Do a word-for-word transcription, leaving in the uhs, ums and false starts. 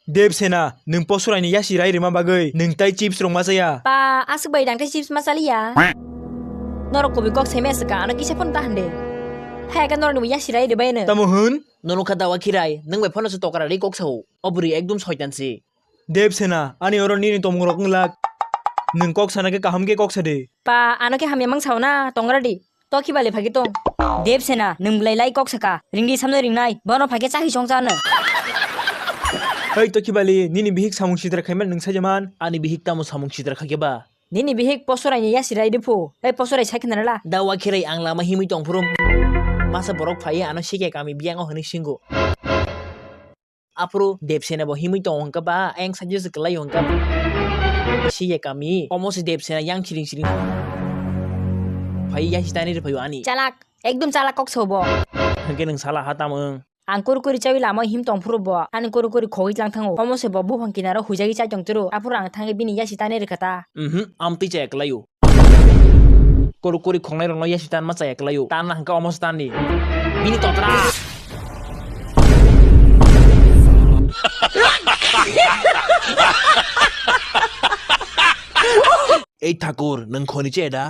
Dev Sena, nwng posoraini yasi rai rwma bagwi nwng tai chips rwma chaya. Pa, aswk bai dang tei chips ma chaliya. Norok kubui kok saimaya swkang, ano kisa phone ta hande. Hai ka norokni bo yasi rai rwbaino. Tamo hwn? Nono kha dawa khirai, nwng bai phano se tokra ri kok sao. O bwrwi ekdum soitan se. Dev Sena, ani oro nini tomung rok wnglak. Nwng kok sana khe kaham khe kok sa de. Pa, ano khe hamya mang sao na, tongra di. To khibali phagi tong. Dev Sena, nwng belai lai kok saka. Ringdi samno ringnai. Bono phagi chahi chong chano. Hei to khibali, nini bihik samung sitra khaiman nwng sajaman. Ani bihik tamo samung sitra khaikhe ba? Nini bihik posorai ni yasi rai diphu. Hei posorai sai khna la. Da wa khirai ang lama himwi tong phuru. Masa borok phai ano sikya kami biyang o hwnwi singo. Aphuru Debsena bo himwi tongo hwnkha ba, ayang sakhe se kwlai hwnkha. Siya kami, omo se Debsena yang siring siring. Phai ya sitani rw phaio ani. Chalak, ekdum chalak kok sobo. Hwnkhe nwng sala ha tamo wng? Ang kurkuri chawi lama him tong phuru bo, ani kurkuri khogwi tlang thango. Omo se bo buphang kinaro huijagwi chai tong turu. Aphuru ang thangwi bini ya sitani rwkha ta. Mhm, amtwi chaya kwlaio. Kurkuri khongnai rokno yasi tanma chaya kwlaio. Tanna hwnkha omo se tanni. Bini totra. Ei Thakur, nwng khoni che da?